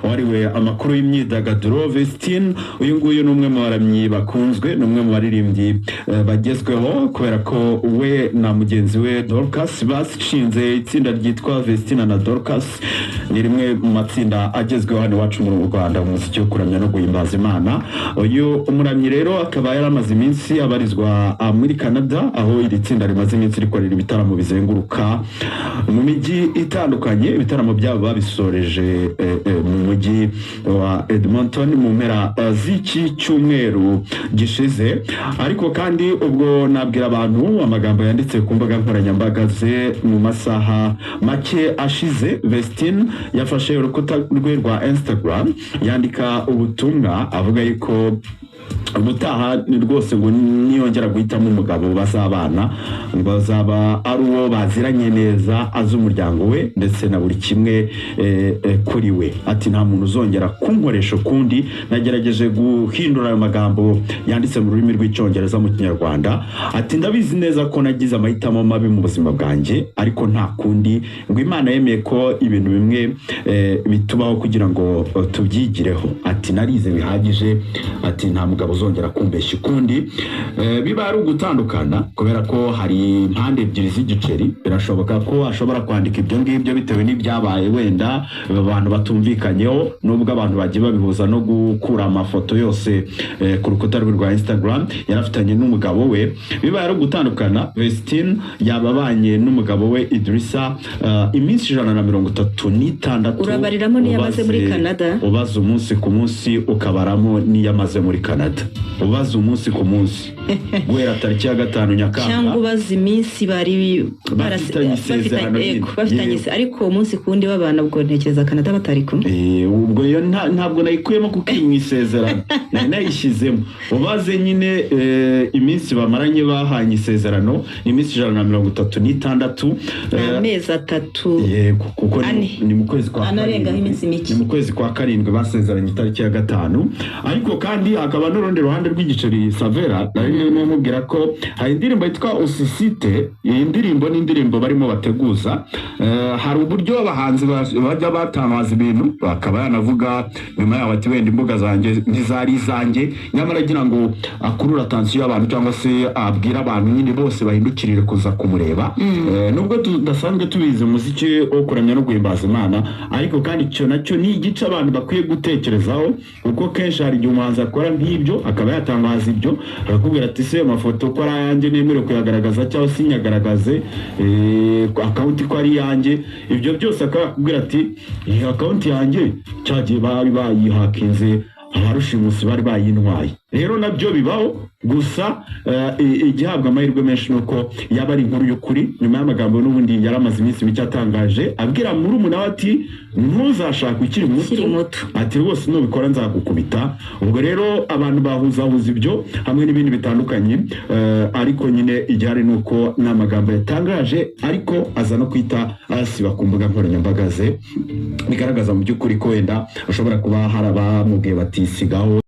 wariwe amakuru y'imyidagaduro. Vestine uyu nguyu ni umwe mu baramyi bakunzwe, ni umwe mu baririmbyi bagezweho, kubera ko we na mugenzi we Dorcas bashinze itsinda ryitwa Vestine na Dorcas. Ni rimwe mu matsinda agezweho hano iwacu mu Rwanda mu muziki wo kuramya no guhimbaza Imana. Uyu umuramyi rero akaba yaramaze iminsi abarizwa muri Canada, aho iri tsinda rimaze iminsi rikorera ibitaramo bizenguruka mu mijyi itandukanye. Ibitaramo byabo babisoreje mu mujyi wa Edmonton mu mpera z'iki cyumweru gishize. Ariko kandi ubwo nabwira abantu amagambo yanditse ku mbuga nkoranyambaga ze mu masaha make ashize. Vestine yafashe urukuta rwe rwa Instagram, yandika ubutumwa avuga yuko ubutaha ni rwose ngo niyongera guhitamo umugabo bazabana, ngo azaba ari uwo baziranye neza, azi umuryango we ndetse na buri kimwe kuri we. Ati: "Nta muntu uzongera kunkoresha ukundi." Nagerageje guhindura ayo magambo yanditse mu rurimi rw'Icyongereza mu Kinyarwanda. Ati: "Ndabizi neza ko nagize amahitamo mabi mu buzima bwanjye, ariko nta kundi." Ngo Imana yemeye ko ibintu bimwe bitubaho kugira ngo tubyigireho. Ati: "Narize bihagije." Ati: "Nta mugabo uzongera kumbeshya ukundi." Biba ari ugutandukana, kubera ko hari impande ebyiri z'igiceri. Birashoboka ko ashobora kwandika ibyo ngibyo bitewe n'ibyabaye, wenda abantu batumvikanyeho, nubwo abantu bagiye babihuza no gukura amafoto yose ku rukuta rwe rwa Instagram yari afitanye n'umugabo we. Bibaye ari ugutandukana, Vestine yaba abanye n'umugabo we Idrissa iminsi 136. Urabariramo n'iyo amaze muri Canada? Ubaze umunsi ku munsi, ukabaramo n'iyo amaze muri Canada, ubaze umunsi ku munsi guhera tariki ya 5 Nyakanga. Cyangwa ubaze iminsi bari Bafitanye isezerano yego, nyine. Bafitanye ariko umunsi ku wundi babana, ubwo ntekereza Canada batari kumwe. Ubwo iyo ntabwo nayikuyemo kuko iri mu isezerano nari nayishyizemo. Ubaze nyine iminsi bamaranye bahanye isezerano, ni iminsi 136. Ni amezi 3. Yego, kuko Ane. ni mu kwezi kwa Anarengaho karindwi. iminsi mike. Ni mu kwezi kwa karindwi basezeranye itariki ya 5. Ariko kandi hakaba n'urundi ruhande rw'igiceri. Savera, nari ndimo mubwira ko hari indirimbo yitwa Usisite. Iyi ndirimbo ni indirimbo barimo bateguza. Hari uburyo abahanzi bajya batangaza ibintu, bakaba yanavuga nyuma yaho ati: "Wenda imbuga zanjye ntizari izanjye," nyamara agira ngo akurure attention y'abantu cyangwa se abwire abantu nyine bose bahindukirire kuza kumureba. Nubwo tudasanzwe tubizi umuziki wo kuramya no guhimbaza Imana, ariko kandi icyo nacyo ni igice abantu bakwiye gutekerezaho, kuko kenshi hari igihe umuhanzi akora nk'ibyo, akaba yatangaza ibyo, akakubwira ati: "Se amafoto ko ari ayanjye, nemerewe kuyagaragaza cyangwa se nyagaragaze? Account ko ari iyanjye?" Ibyo byose akaba yakubwira ati: "Iyi account yanjye cyagiye bari bayihakinze, abarushimusi bari bayintwaye." Rero nabyo bibaho. Gusa igihabwa amahirwe menshi ni uko yaba ari inkuru y'ukuri, nyuma y'amagambo n'ubundi yari amaze iminsi mike atangaje abwira murumuna we ati: "Ntuzashake ukiri muto." Ukiri muto. Ati: "Rwose nubikora nzagukubita." Ubwo rero abantu bahuzahuza ibyo hamwe n'ibindi bitandukanye, ariko nyine igihari ni uko ni amagambo yatangaje, ariko aza no kwita ayasiba ku mbuga nkoranyambaga ze, bigaragaza mu by'ukuri ko wenda ashobora kuba hari abamubwiye bati: "Sigaho."